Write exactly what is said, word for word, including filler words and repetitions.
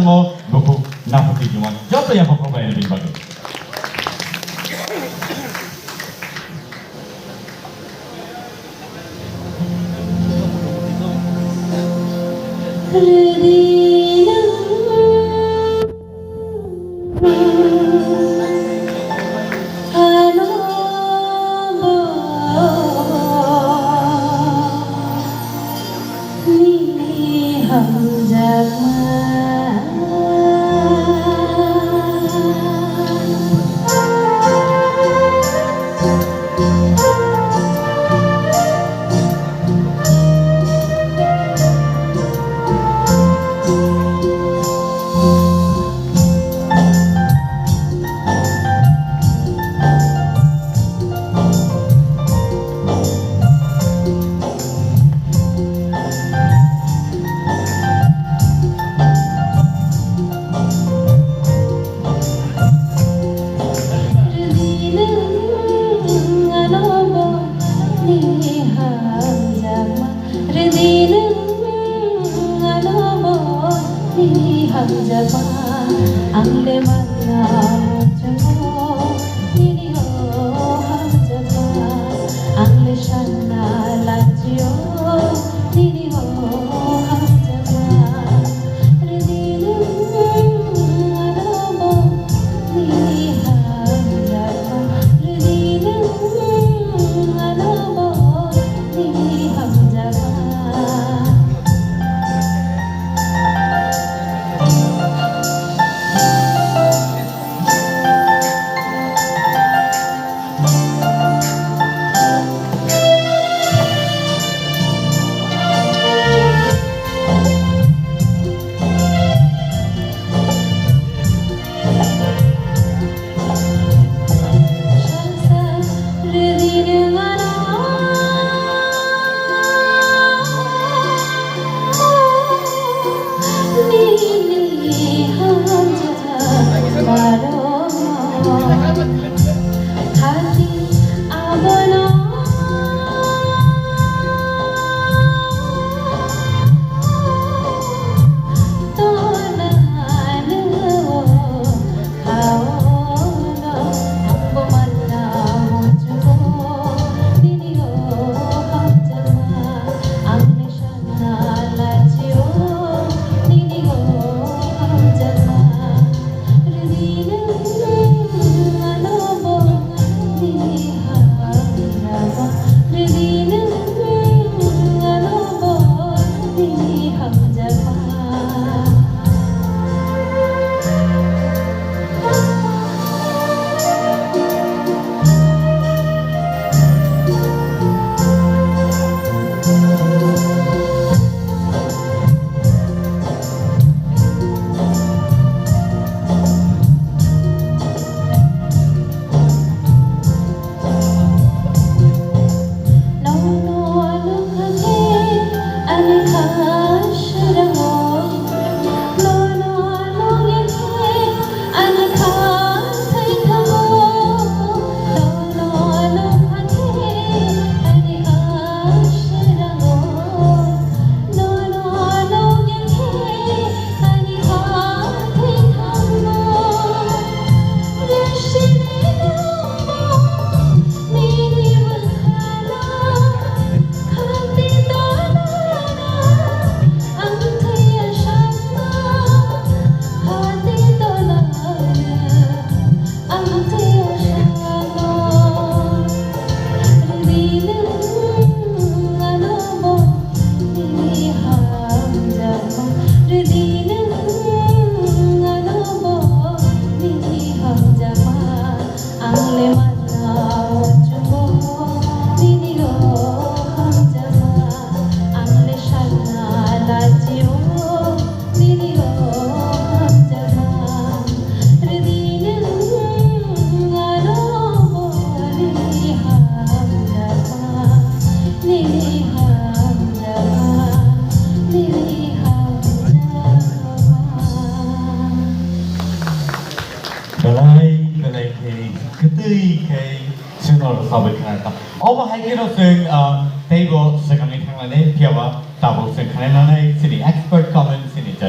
Mo bukhuk naphati juma joto yapha kok bai bini bagwi. Nini hamjakma. Rwdi nwng ano bo nini hamjakma, ang le manna muchungo nini o hamjakma, ang le sanna lachio nini o hamjakma. Rwdi nwng ano bo nini hamjakma, rwdi nwng ano bo nini hamjakma. Ang le manna muchungo nini o hamjakma, ang le sanna lachio nini o hamjakma. Rwdi nwng ano bo nini hamjakma, nini hamjakma, nini hamjakma. Belai, belai khe, kwtwi khe, chwngno rwchabwi khna tong. Obo hai kheno chwng, ah, teibo swkangwi thanglainai, phiyaba tabuk chwng khnainanai chini expert comments